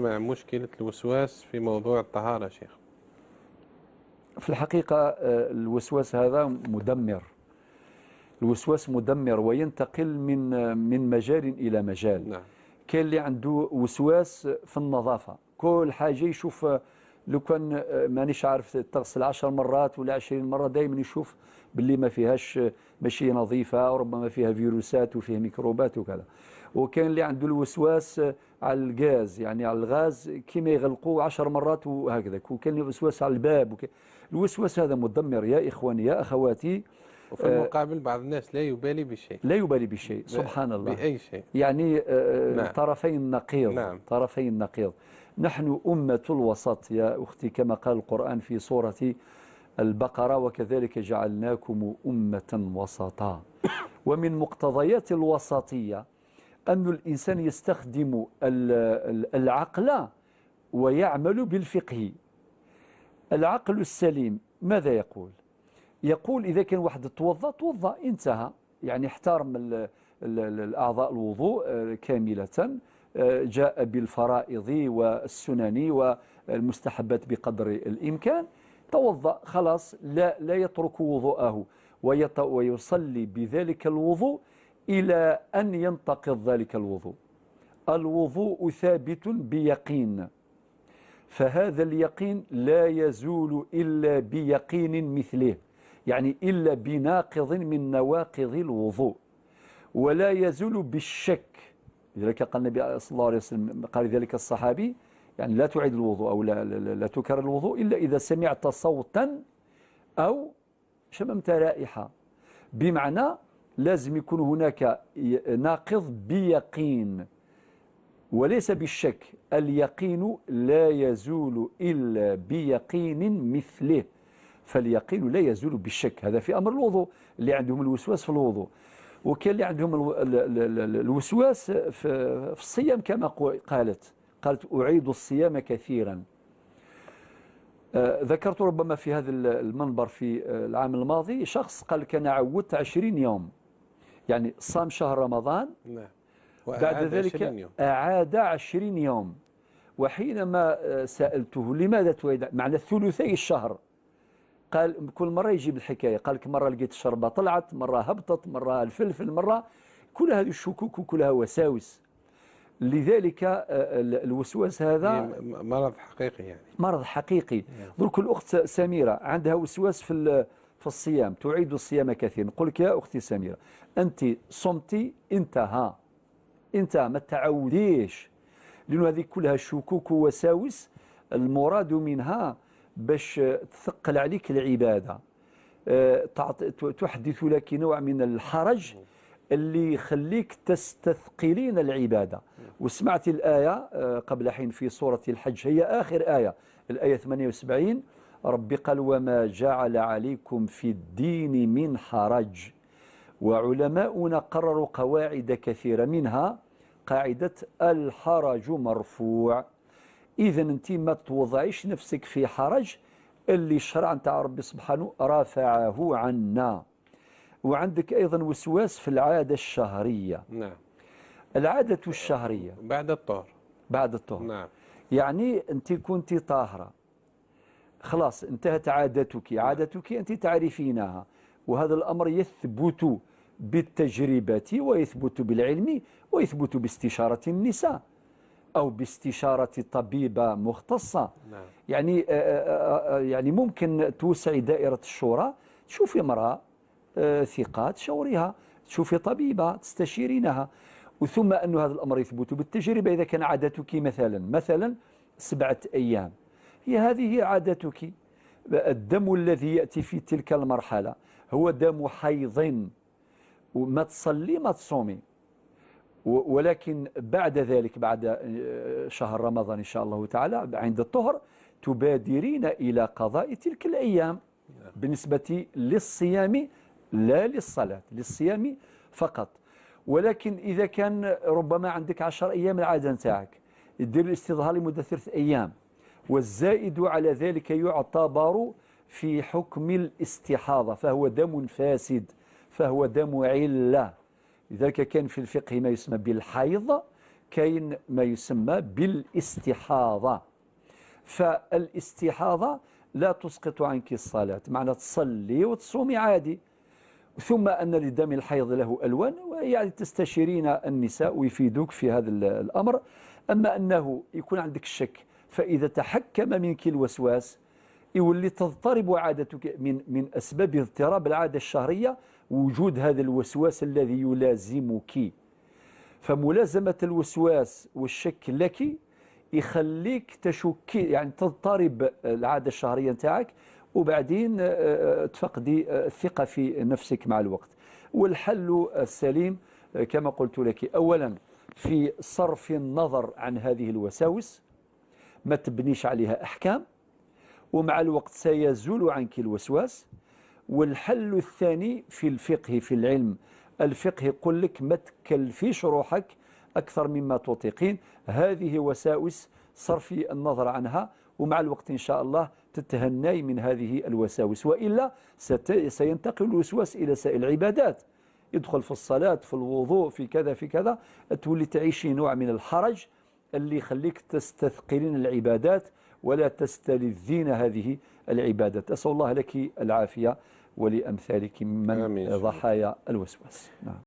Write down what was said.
مع مشكلة الوسواس في موضوع الطهارة شيخ؟ في الحقيقة الوسواس هذا مدمر، الوسواس مدمر وينتقل من مجال إلى مجال. كاين اللي عنده وسواس في النظافة، كل حاجة يشوف، لو كان مانيش عارف تغسل 10 مرات ولا 20 مرة دائما يشوف باللي ما فيهاش، ماشي نظيفة، وربما فيها فيروسات وفيها ميكروبات وكذا. وكاين اللي عنده الوسواس على الغاز، يعني على الغاز كيما يغلقوه 10 مرات وهكذا. وكاين اللي الوسواس على الباب الوسواس هذا مدمر يا إخواني يا أخواتي. وفي المقابل بعض الناس لا يبالي بشيء، لا يبالي بشيء، سبحان الله، بأي شيء، يعني طرفي النقيض. طرفي النقيض. نحن أمة الوسط يا أختي، كما قال القرآن في سورة البقرة: وكذلك جعلناكم أمة وسطا. ومن مقتضيات الوسطية أن الإنسان يستخدم العقل ويعمل بالفقه. العقل السليم ماذا يقول؟ يقول إذا كان واحد توضأ توضأ انتهى، يعني احترم الأعضاء الوضوء كاملة، جاء بالفرائض والسنن والمستحبات بقدر الإمكان، توضأ خلاص، لا يترك وضوءه ويصلي بذلك الوضوء إلى أن ينتقض ذلك الوضوء. الوضوء ثابت بيقين، فهذا اليقين لا يزول إلا بيقين مثله، يعني إلا بناقض من نواقض الوضوء، ولا يزول بالشك. لذلك قال النبي صلى الله عليه وسلم، قال ذلك الصحابي، يعني لا تعيد الوضوء أو لا تكرر الوضوء إلا إذا سمعت صوتا أو شممت رائحة، بمعنى لازم يكون هناك ناقض بيقين وليس بالشك. اليقين لا يزول إلا بيقين مثله، فاليقين لا يزول بالشك. هذا في أمر الوضوء، اللي عندهم الوسواس في الوضوء. وكان اللي عندهم الوسواس في الصيام، كما قالت أعيد الصيام كثيرا. ذكرت ربما في هذا المنبر في العام الماضي شخص قال كان عودت 20 يوم، يعني صام شهر رمضان، بعد ذلك 20 يوم. أعاد 20 يوم. وحينما سألته لماذا تعيد، معنى ثلثي الشهر، قال كل مرة يجيب الحكاية، قال لك مرة لقيت الشربة طلعت، مرة هبطت، مرة الفلفل، مرة، كل هذه الشكوك وكلها وساوس. لذلك الوسواس هذا مرض حقيقي، يعني مرض حقيقي. درك الأخت سميرة عندها وسواس في الصيام، تعيد الصيام كثيرا. نقول لك يا أختي سميرة، أنت صمتي انتهى، انتهى، ما تعوديش، لأنه هذه كلها شكوك ووساوس المراد منها باش تثقل عليك العبادة، تحدث لك نوع من الحرج اللي يخليك تستثقلين العبادة. وسمعت الآية قبل حين في سورة الحج، هي آخر آية، الآية 78، ربي قال: وما جعل عليكم في الدين من حرج. وعلماؤنا قرروا قواعد كثيرة، منها قاعدة الحرج مرفوع. إذا أنت ما توضعيش نفسك في حرج اللي الشرع نتاع ربي سبحانه رفعه عنا. وعندك أيضا وسواس في العادة الشهرية. العادة الشهرية بعد الطهر. بعد الطهر. يعني أنت كنت طاهرة، خلاص انتهت عادتك، عادتك أنت تعرفينها، وهذا الأمر يثبت بالتجربة ويثبت بالعلم ويثبت باستشارة النساء أو باستشارة طبيبة مختصة. يعني ممكن توسعي دائرة الشورى، تشوفي امرأة ثقة تشوريها، تشوفي طبيبة تستشيرينها. وثم أن هذا الأمر يثبت بالتجربة. إذا كان عادتك مثلا 7 أيام، هي هذه عادتك، الدم الذي يأتي في تلك المرحلة هو دم حيض، وما تصلي ما تصومي. ولكن بعد ذلك، بعد شهر رمضان إن شاء الله تعالى، عند الطهر تبادرين إلى قضاء تلك الأيام بالنسبة للصيام، لا للصلاة، للصيام فقط. ولكن إذا كان ربما عندك 10 أيام العادة نتاعك، دير الاستظهار لمدة 3 أيام، والزائد على ذلك يعتبر في حكم الاستحاضة، فهو دم فاسد، فهو دم علة. لذلك كان في الفقه ما يسمى بالحيض، كاين ما يسمى بالاستحاضة. فالاستحاضة لا تسقط عنك الصلاة، معنى تصلي وتصومي عادي. ثم أن لدم الحيض له ألوان، ويعني تستشيرين النساء ويفيدوك في هذا الأمر. أما أنه يكون عندك الشك، فإذا تحكم منك الوسواس يولي تضطرب عادتك. من أسباب اضطراب العادة الشهرية وجود هذا الوسواس الذي يلازمك. فملازمة الوسواس والشك لك يخليك تشكي، يعني تضطرب العادة الشهرية نتاعك، وبعدين تفقدي الثقة في نفسك مع الوقت. والحل السليم كما قلت لك، أولا في صرف النظر عن هذه الوساوس، ما تبنيش عليها أحكام، ومع الوقت سيزول عنك الوسواس. والحل الثاني في الفقه، في العلم، الفقه يقول لك ما تكلفيش روحك أكثر مما تطيقين، هذه وساوس صرفي النظر عنها، ومع الوقت إن شاء الله تتهني من هذه الوساوس. وإلا سينتقل الوسواس إلى سائر العبادات، يدخل في الصلاة، في الوضوء، في كذا في كذا، تولي تعيشي نوع من الحرج اللي يخليك تستثقلين العبادات ولا تستلذين هذه العبادات. أسأل الله لك العافية ولأمثالك من ضحايا الوسواس. نعم.